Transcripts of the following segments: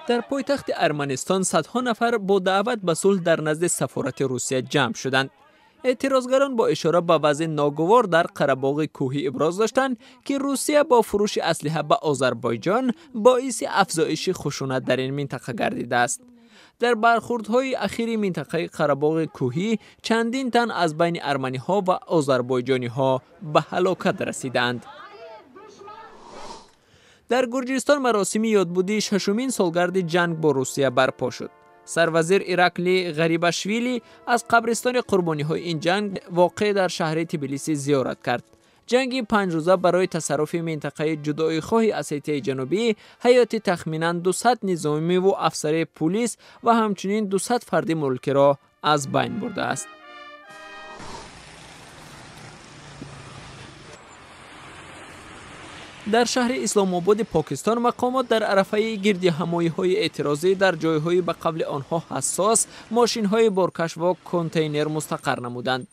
Дар пойтахти Арманистон садҳо нафар бо даъват ба сулҳ дар назди сафорати Русия ҷамъ шуданд. Эътирозгарон бо ишора ба вазъи ногувор дар Қарабоғи кӯҳӣ иброз доштанд, ки Русия бо фурӯши аслиҳа ба Озарбойҷон боиси афзоиши хушунат дар ин минтақа гардидааст. Дар бархурдҳои ахири минтақаи Қарабоғи кӯҳӣ чандин тан аз байни арманиҳо ва озарбойҷониҳо ба ҳалокат расиданд. Дар Гурҷистон маросими ёдбудии шашумин солгарди ҷанг бо Русия барпо шуд. Сарвазир Иракли Ғарибашвили аз қабристони қурбониҳои ин ҷанг воқеъ дар шаҳри Тбилиси зиёрат кард. Ҷанги панҷрӯза барои тасарруфи минтақаи ҷудоихоҳи Осетияи Ҷанубӣ ҳаёти тахминан 200 низомиву афсари пулис ва ҳамчунин 200 фарди мулкиро аз байн бурдааст. Дар шаҳри Исломободи Покистон мақомот дар арафаи гирдиҳамоиҳои эътирозӣ дар ҷойҳои ба қавли онҳо ҳассос мошинҳои боркаш ва контейнер мустақар намуданд.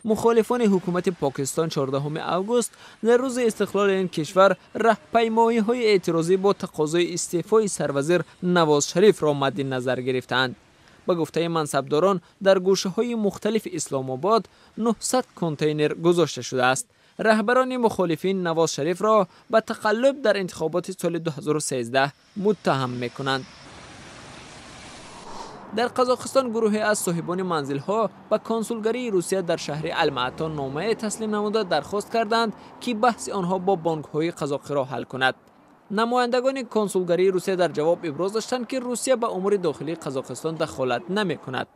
Мухолифони ҳукумати Покистон 14 август дар рӯзи истиқлоли ин кишвар раҳпаймоиҳои эътирозӣ бо тақозои истеъфои сарвазир Навоз Шарифро мадди назар гирифтаанд. Ба гуфтаи мансабдорон, дар гӯшаҳои мухталифи Исломобод 900 контейнер гузошта шудааст. Раҳбарони мухолифин Навоз Шарифро ба тақаллуб дар интихоботи соли 2013 муттаҳам мекунанд. Дар Қазоқистон гурӯҳе аз соҳибони манзилҳо ба консулгарии Русия дар шаҳри Алмато номае таслим намуда дархост карданд, ки баҳси онҳо бо бонкҳои қазоқиро ҳал кунад. Намояндагони консулгарии Русия дар ҷавоб иброз доштанд, ки Русия ба умури дохилии Қазоқистон дахолат намекунад.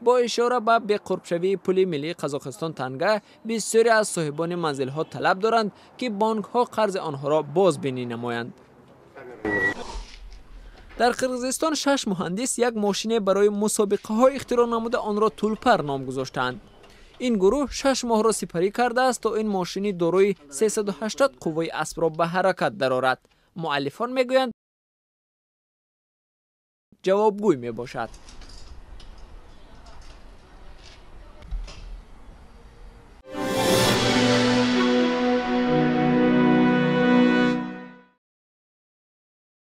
Бо ишора ба беқурбшавии пули миллии Қазоқистон танга, бисёре аз соҳибони манзилҳо талаб доранд, ки бонкҳо қарзи онҳоро бозбинӣ намоянд. Дар Қирғизистон шаш муҳандис як мошине барои мусобиқаҳо ихтироъ намуда онро Тулпар ном гузоштаанд. Ин гурӯҳ 6 моҳро сипарӣ кардааст, то ин мошини дорои 380 қувваи аспро ба ҳаракат дарорад. Муаллифон мегӯянд, ҷавобгӯй мебошад.